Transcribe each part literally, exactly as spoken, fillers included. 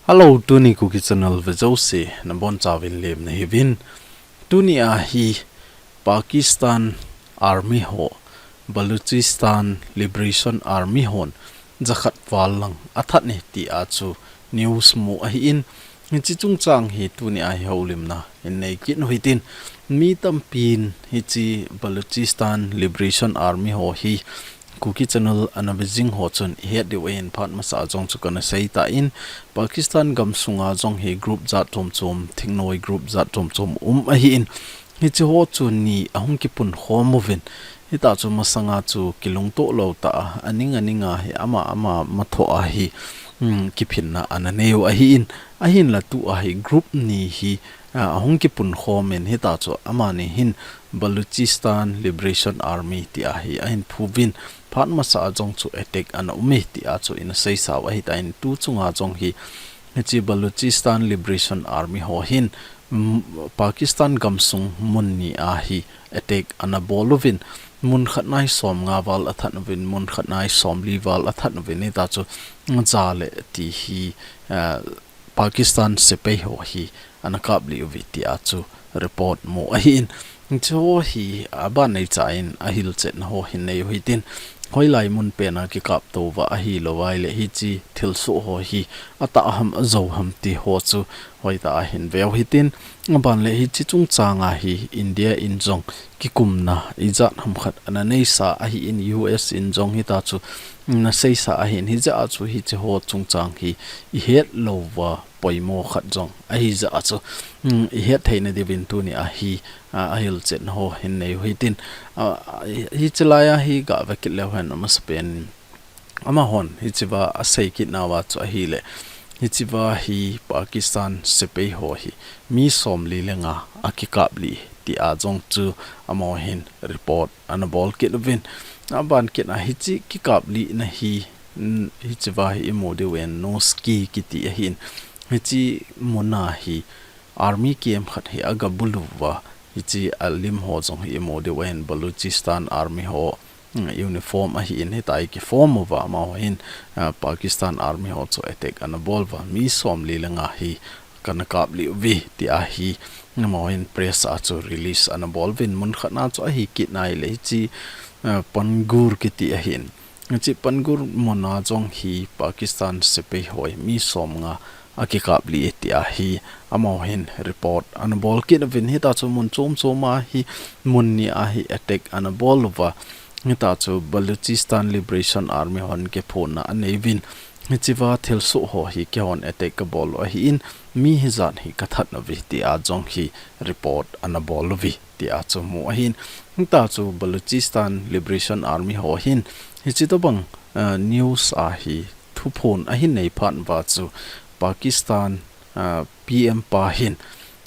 Hello, tuni Kuki Channel vejouse nabonchauvin lemna hiuvin. Tuni ahi Pakistan Army ho, Baluchistan Liberation Army hon jakhat val lang athat e tia chu news mu ahin, hiche chungchang hi tuni ahi houlimna in nei kit u hitin, mi tampin hiche Baluchistan Liberation Army ho hi Kuki Channel ana vejing ho chun ihet diu ahin phat masa jong chu kana seitan, Pakistan gamsunga jong hi group jat chom chom, thingnoi group jat chom chom um ahin, hiche ho chu ni ahung kipunkhom uvin, hita chu masanga chu kilungtoh lou tah a, aning aninga hi ama ama mathoh a hi, um, kiphinna ana neiu ahin, ahinla tua hi group ni hi, a, ahung kipunkhomin hita chu amani hin Baluchistan Liberation Army tia hi ahin phuvin, phat masa a jong chu attack ana ume tia chu ina seisau ahitan, tu chunga jong hi, hiche Baluchistan Liberation Army ho hin, mm, Pakistan gamsung mun ni ahi attack ana bol uvin, mun khat nai somnga val athat uvin, mun khat nai somli val athat uvin, hita chu jale ti hi, a, Pakistan sepai ho hi ana kaplih uve tia chu report mu ahin, hiche ho hi aban neicha in ahilchetna ho hin neiu hitin, hoilai mun pena kikaptouva ahilouva ahile hiche thilsoh ho hi atah ham ajou ham ti ho chu hoitah a hin veu hitin, aban le hiche chungchanga hi India in jong kikumna ijat hamkhat ana neisa ahin, U S in jong hita chu ana seisa ahin, hijeh a chu hiche ho chungchang hi ihet louva poimo khat jong ahijeh a chu, um, ihet theina diuvin tuni ahi, a, ahilchetna ho hin neiu hitin, a, hiche laiya hi gave kit leu hen amasapen, amahon hichea asei kit nauva chu ahile, hichea hi Pakistan sepai ho hi mi somli le nga akikaplih tia jong chu amaho hin report ana bol kit uvin, aban kit a hiche kikaplihna hi, mm, hichea hi imu diu ahin, Noski kiti ahin, hiche muna hi army camp khat hi agabuluva, hiche alim ho jong hi imu diu ahin, Baluchistan Army ho, mm, uniform ahin, hita hi kiform uva, amaho hin, ah, Pakistan Army ho chu attack ana bol uva, mi somli le nga hi kana kaplih uve tia hi, amaho hin press a chu release ana bol uvin, mun khat na chu ahi kit nai le hiche, ah, Pangur kiti ahin, hiche Pangur muna jong hi Pakistan sepai ho hi mi somnga akikaplih e tia hi amaho hin report ana bol kit uvin, hita chu mun chom chom a hi mun ni ahi attack ana bol uva, hita chu Baluchistan Liberation Army hon kiphonna anei uvin, hichea thilsoh ho hi keihon attack kabol u ahin, mi hijat hi kathat nauve tia jong hi report ana bol uve tia chu mu ahin, hita chu Baluchistan Liberation Army ho hin hiche tobang, ah, news a hi thuphon ahin nei phat uva chu Pakistan, ah, P M pa hin,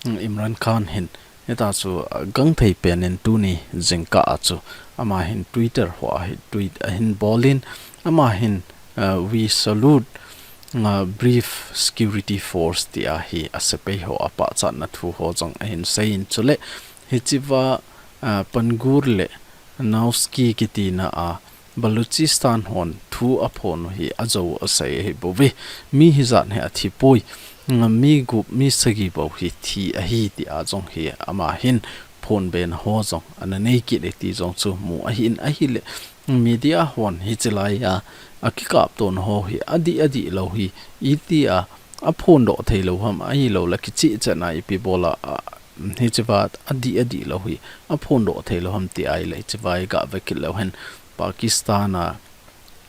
mm, Imran Khan hin, hita chu, ah, gangthei penin tuni jingkah a chu ama hin Twitter hoa hi tweet ahin bolin, ama hin, ah, "We salute, ah, brave security force," tia hi asepai ho apachatna thu ho jong ahin seiyin, chule hichea, ah, Pangur le Noski kitina a Baluchistan hon thu aphon u hi ajou asei ahibouve. Mi hijat hi athipoi. Nga mi gup mi sagi bou hi thi ahi tia jong hi ama hin phonbena ho jong ana nei kit e ti jong chu mu ahin, ahile media hon hiche laiya akikaptona ho hi adih adih lou hi, itia aphondoh theilou ham, ahilouleh kicheh cheh na ipi bola, a, hichea adih adih lou hi aphondoh theilou ham ti ahile hichea hi gave kit leu hen Pakistan a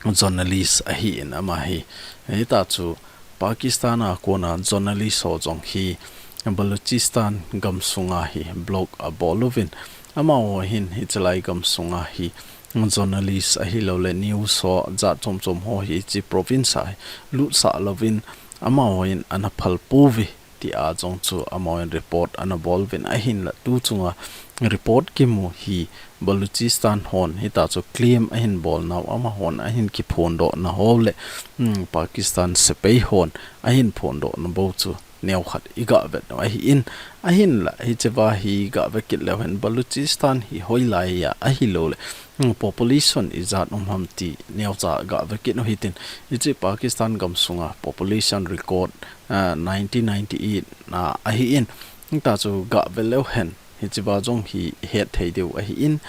journalist ahin ama hi. Hita chu Pakistan a kona journalist ho jong hi Baluchistan gamsunga hi blog abol uvin, amaho hin hiche lai gamsunga hi journalist ahilouleh news ho jat chom chom ho hiche province a hi lutsah louvin, amaho hin ana phal pouve tia jong chu amahon report ana bol uvin, ahinla tu chunga report kimu hi Baluchistan hon hita chu claim ahin bol nau, amahon ahin kiphondoh nau le, um, Pakistan sepai hon ahin phondoh nau bou chu neokhat i gah vet u ahi in, ahinla hichea hi gah vet kit leu hen Baluchistan hi hoilai a ahi lou le, hmm, population ijat um ham ti neocha gah vet kit u hitin, hiche Pakistan gam sunga population record, ah, nineteen ninety-eight a ahi in, hita chu gah vet leu hen hichea jong hi het thei diu ahi in,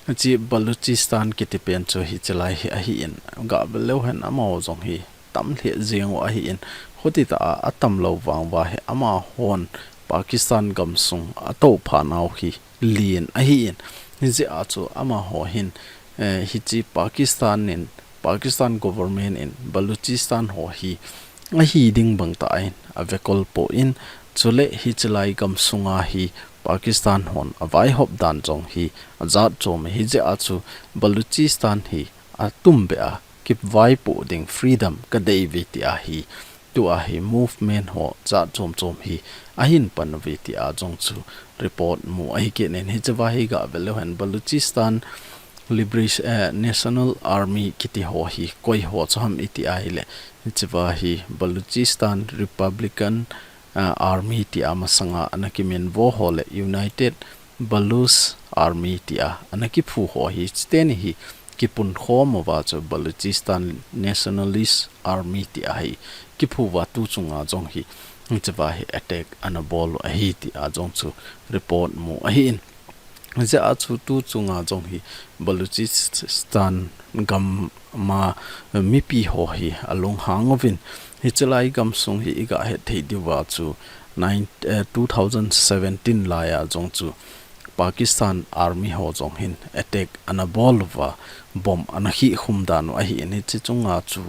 hiche Baluchistan kiti pen chu hiche lai hi ahi in, gah vet leu hen amaho jong hi tam lheh jeng u ahi in, hiti tah a atam lou vang uva hi amahon Pakistan gam sung atoupha nau hi len ahi in, hijeh a chu amaho hin, eh, hiche Pakistan in, Pakistan government in Baluchistan ho hi ahi ding bang tah in ave kol poi in, chule hiche lai gam sunga hi Pakistan hon avaihop dan jong hi ajat chom e, hijeh a chu Baluchistan hi atumbeh a kivaipoh ding freedom kadei uve tia hi, tua hi movement ho jat chom chom hi ahin pan uve tia jong chu report mu ahi kit in, hichea hi gah vet leu hen Baluchistan Liberation, eh, National Army kiti ho hi koi ho chu ham iti ahile, hichea hi Baluchistan Republican, ah, Army tia masanga ana kiminvo ho le United Baluch Army tia ana kiphu ho hi, chuteni hi kipunkhom uva chu Baluchistan Nationalist Army tia hi kiphu uva tu chunga jong hi, hichea hi attack ana bol u ahi tia jong chu report mu ahi in. Hijeh a chu tu chunga jong hi Baluchistan gama mipi ho hi alunghang uvin, hiche lai gam sung hi i gah het thei diuva chu nine, eh, two thousand seventeen lai a jong chu Pakistan Army ho jong hin attack ana bol uva, bomb ana khih khum dan u ahi in, hiche chunga chu,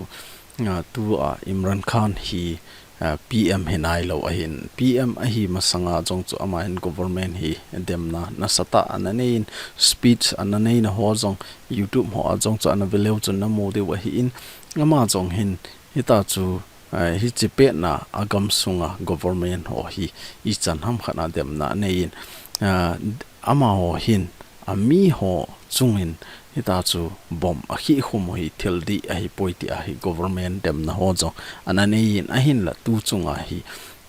ah, tua Imran Khan hi, ah, P M hi nailou ahin, P M ahi masanga jong chu ama hin government hi demna nasatah ana nei in, speech ana neina ho jong YouTube ho a jong chu ana ve leu chun namu diu ahi in, ama jong hin hita chu, ah, hiche petna a gam sunga government ho hi ichan hamkhat a demna anei in, ah, amaho hin, ami ho chungin hita chu bomb akhih khum u hi thil dih ahipoi tia hi government demna ho jong ana nei in, ahinla tu chunga hi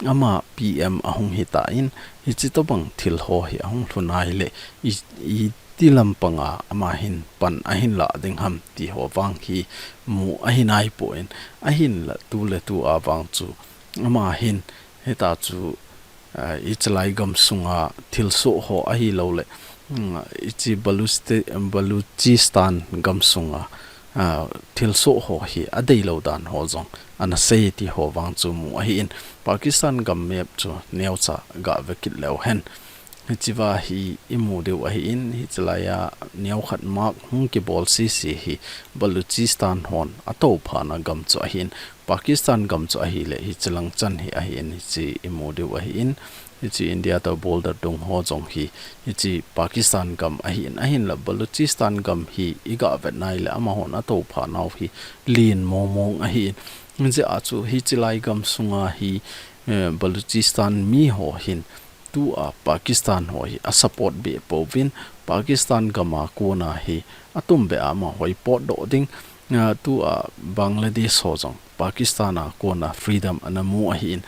ama P M ahung hitan, hiche tobang thil ho hi ahung lhun ahile i, iti lampanga ama hin pan ahin lah ding ham ti ho vang hi mu ahi naipon, ahinla tu le tu a vang chu ama hin hita chu, ah, hiche lai gam sunga thilsoh ho ahilou le, hmm, hiche Baluchiste-, Baluchistan gam sunga, ah, thilsoh ho hi adeilou dan ho jong ana sei ti ho vang chu mu ahi in, Pakistan gam map chu neocha gah ve kit leu hen hichea hi i mu diu ahi in, hiche lai a neokhat mark hung kibol sese hi Baluchistan hon atoupha na gam chu ahi in, Pakistan gam chu ahile, hiche lang chan hi ahi in, hiche i mu diu ahi in, hiche India to border dung ho jong hi, hiche Pakistan gam ahi in, ahinla Baluchistan gam hi i gah vet nai le amahon atoupha nau hi len mong mong ahi in, hijeh a chu hiche lai gam sunga hi, eh, Baluchistan mi ho hin, tua Pakistan ho hi a support beh pouvin, Pakistan gam a kona hi atumbeh a amaho hi potdoh ding, ah, tua Bangladesh ho jong Pakistan a kona freedom ana mu ahi in,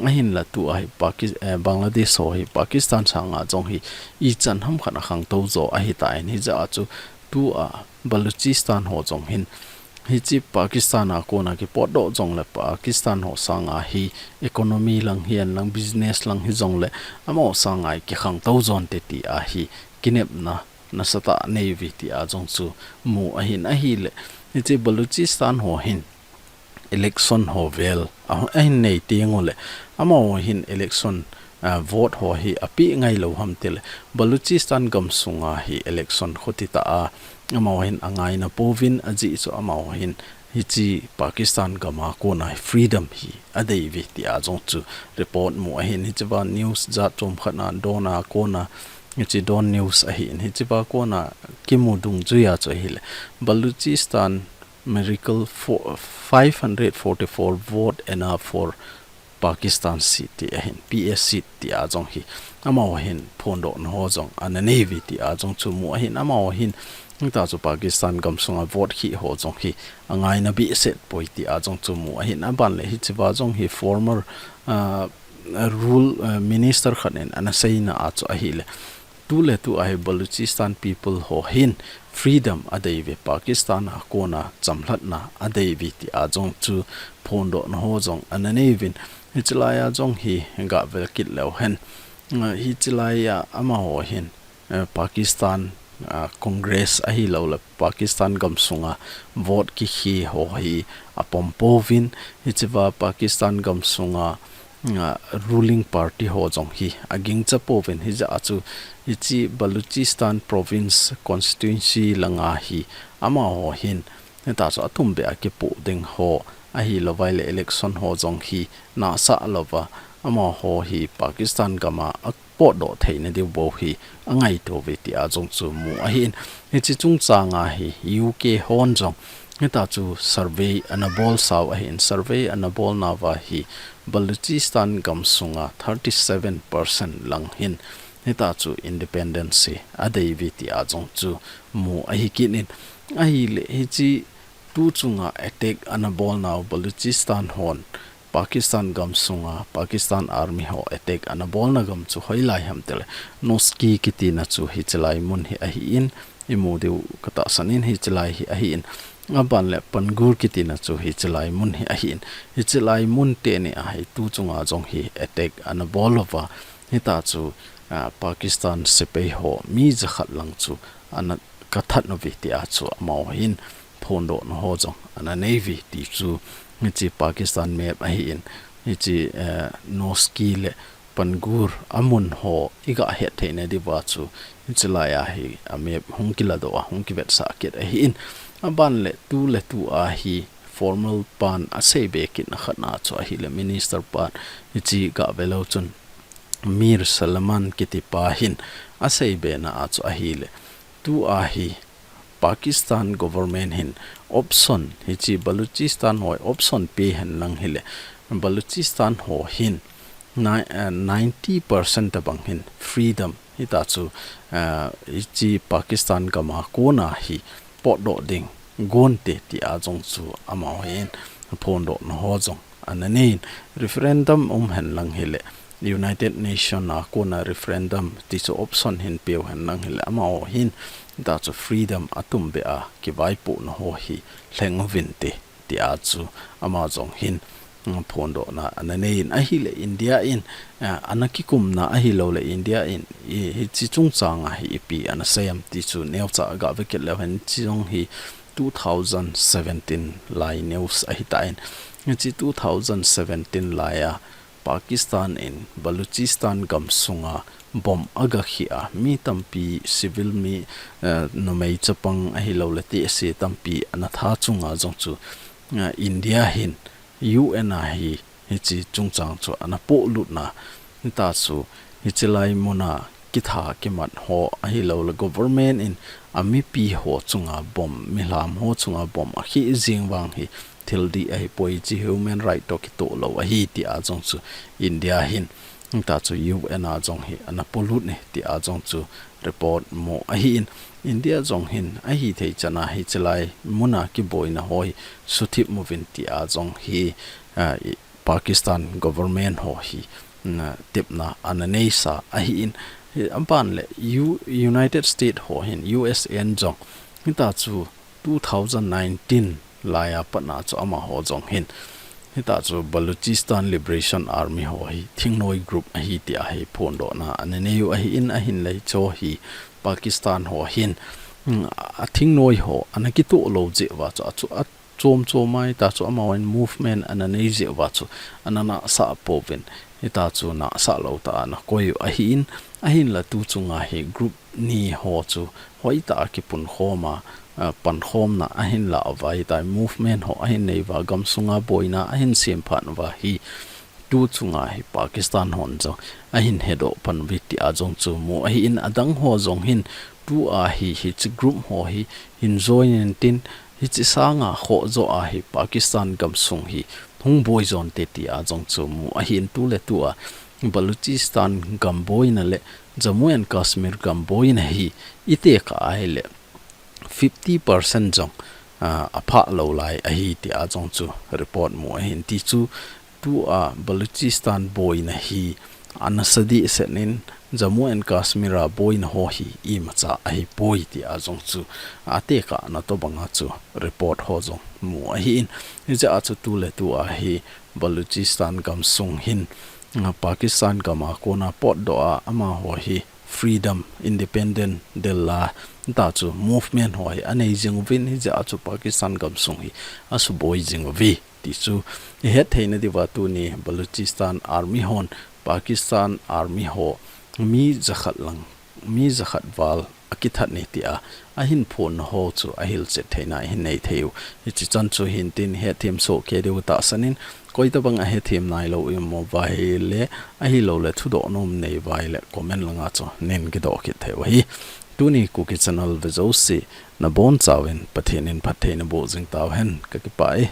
ahinla tua hi Pakis-, eh, Bangladesh ho hi Pakistan sanga jong hi ichan hamkhat a khangtou jo ahitan, hijeh a chu tua Baluchistan ho jong hin, hiche Pakistan a kona kipotdoh jongle Pakistan ho sanga hi economy lang hihen lang business lang hijongle amaho sanga hi kikhangtou jonte tia hi kinepna nasatah nei uve tia jong chu mu ahin, ahile hiche Baluchistan ho hin election ho vel a, ahin nei teng ule, amaho hin election, ah, vote ho hi apeh ngailou ham tile, Baluchistan gam sunga hi election khuti tah a amaho hin angaina pouvin, ajeh chu amaho hin hiche Pakistan gam a kona hi freedom hi adei uve tia jong chu report mu ahin, hichea news jat chomkhat na Dawn a kona, hiche Dawn News ahi in, hichea kona kimu dungjuia chu ahile, Baluchistan miracle for five hundred forty-four vote enough for Pakistan seat ti ahin, P S seat tia jong hi amaho hin phondohna ho jong ana nei uve tia jong chu mu ahin, amaho hin hita chu Pakistan gam sunga vote khih ho jong hi angaina behseh poi tia jong chu mu ahin, aban le hichea jong hi former, ah, rule, eh, minister khat in ana seina a chu ahile, tu le tu a hi Baluchistan people ho hin freedom adei uve, Pakistan a kona chamlhatna adei uve ti a jong chu phondohna ho jong ana nei uvin, hichi lai a jong hi gah vel kit leu hen, eh, hichi lai a amaho hin, eh, Pakistan, ah, Congress ahilou le Pakistan gamsunga vote kikhe ho hi apom pouvin, hichi va Pakistan gamsunga, ah, ruling party ho jong hi agingcha pouvin, hijeh a chu hichi Baluchistan province constituency langa hi amaho hin hita chu atum beh a kipoh ding ho ahilou vai le election ho jong hi nasa louva amaho hi Pakistan gam a apotdoh theina diu bou hi angaito uve ti a jong chu mu ahin. Hichi chungchang a hi U K hon jong hita chu survey ana bolsa u ahin, survey ana bolna uva hi Baluchistan gamsunga thirty seven percent lang hin hita chu independence hi adei uve ti a jong chu mu ahi kit in, ahile hichi tu chunga attack ana bolna u Baluchistan hon Pakistan gamsunga Pakistan Army ho attack ana bolna gam chu hoilai ham tile, Noski kitina chu hichi lai mun hi ahin, imu diu katahsan in hichi lai hi ahin, aban le Pangur kitina chu hichi lai mun hi ahin, hichi lai mun teni a hi tu chunga jong hi attack ana bol uva, hita chu, ah, Pakistan sepai ho mi jakhat lang chu ana kathat uve ti a chu amaho hin phondohna ho jong ana nei uve ti chu hichi Pakistan map ahin, hichi, eh, Noski le Pangur amun ho igah het theina diuva chu hichi lai a hi a map hung kiladoh a hung kivetsah kit ahin, aban le tu le tu a hi formal pan asei be kitna khat na chu ahile minister pan hichi gah velou chun Mir Salman kiti pa hin asei bena a chu ahile, tu a hi Pakistan government hin option hichi Baluchistan ho option pe hen lang hile, Baluchistan ho hin ni-, eh, ninety percent tabang hin freedom hita chu, eh, hichi Pakistan gam a kona hi potdoh ding gonte ti a jong chu amaho hin phondohna ho jong ana nei in, referendum um hen lang hile, United Nation a kona referendum ti chu option hin peu hen lang hile, amaho hin hita chu freedom atum beh a kivaipohna ho hi lheng uvinte ti a chu ama jong hin, mm, phondohna ana nei in, ahile India in, eh, ana kikumna ahilou le India in, i, hichi chungchang a hi ipi ana sei am ti chu neocha gah ve kit leu hen, hichi jong hi two thousand seventeen lai news ahi tan. Hichi two thousand seventeen lai a Pakistan in Baluchistan gamsunga bomb aga khih a, mi tampi civil mi, eh, numei chapang ahilou le tehse tampi ana that chunga jong chu, eh, India hin U N a hi hichi chungchang chu ana pohlutna, hita chu hichi lai muna kitha kimat ho ahilou le government in a mipi ho chunga bomb, mihem ho chunga bomb akhih jing vang hi thil dih ahipoi, hichi human right toh kitoh lou ahi ti a jong chu India hin hita chu U N a jong hi ana polut e ti a jong chu report mu ahin, India jong hin ahithei chan a hichi lai muna kiboina ho hi suthip uvin ti a jong hi, ah, i, Pakistan government ho hi, na, tepna ana neisa ahin, hi, aban le U-, United States ho hin, U S A in jong hita chu two thousand nineteen lai a pat na chu amaho jong hin hita chu Baluchistan Liberation Army ho hi thingnoi group ahi ti a hi phondohna ana nei u ahin, ahinla hicho hi Pakistan ho hin, mm, a thingnoi ho ana kitoh lou jeh uva chu, a chu, a chom chom a hita chu amahon movement ana nei jeh uva chu ana nahsah pouvin, hita chu nahsah lou tah a ana koi u ahin, ahinla tu chunga hi group ni ho chu hoitah a kipunkhom a, a, pankhomna ahin lah uva, hita movement ho ahin nei uva, gamsunga boina ahin semphat uva hi tu chunga hi Pakistan hon jong ahin hedoh pan uve ti a jong chu mu ahin, adang ho jong hin tu a hi hichi group ho hi hin join intin, hichi sanga khohjoh a hi Pakistan gamsung hi hung boi jonte ti a jong chu mu ahin, tu le tu a Baluchistan gam boina le Jammu and Kashmir gam boina hi itekah a ahile fifty percent jong, ah, aphah lou lai ahi ti a jong chu report mu ahin, ti chu tua Baluchistan boina hi ana sa dehset in Jammu and Kashmir a boina ho hi imacha ahipoi tia jong chu atekah na tobanga chu report ho jong mu ahin. Hijeh a chu tuletua hi Baluchistan gamsung hin, ah, Pakistan gam a kona potdoh a amaho hi freedom, independent del a ta chu movement ho hi anei jing uvin, hijeh a chu Pakistan gamsung hi asuboi jing uve ti chu ihet theina diuva tuni Baluchistan Army hon Pakistan Army ho mi jakhat lang, mi jakhat val akithat e tia ahin phonna ho chu ahilchet theina ihin nei thei u. Hichi chan chu hintin hetthem soh kei diu tahsan in, koitabang ahetthem nailou imu uva ahile, ahilouleh thudoh nom nei uva ahile comment langa chu nin kidoh kit thei u ahi. Tuni Kuki Channel ve jouse nabonchauvin Pathen in phattheina boh jing tauhen, kakipah e.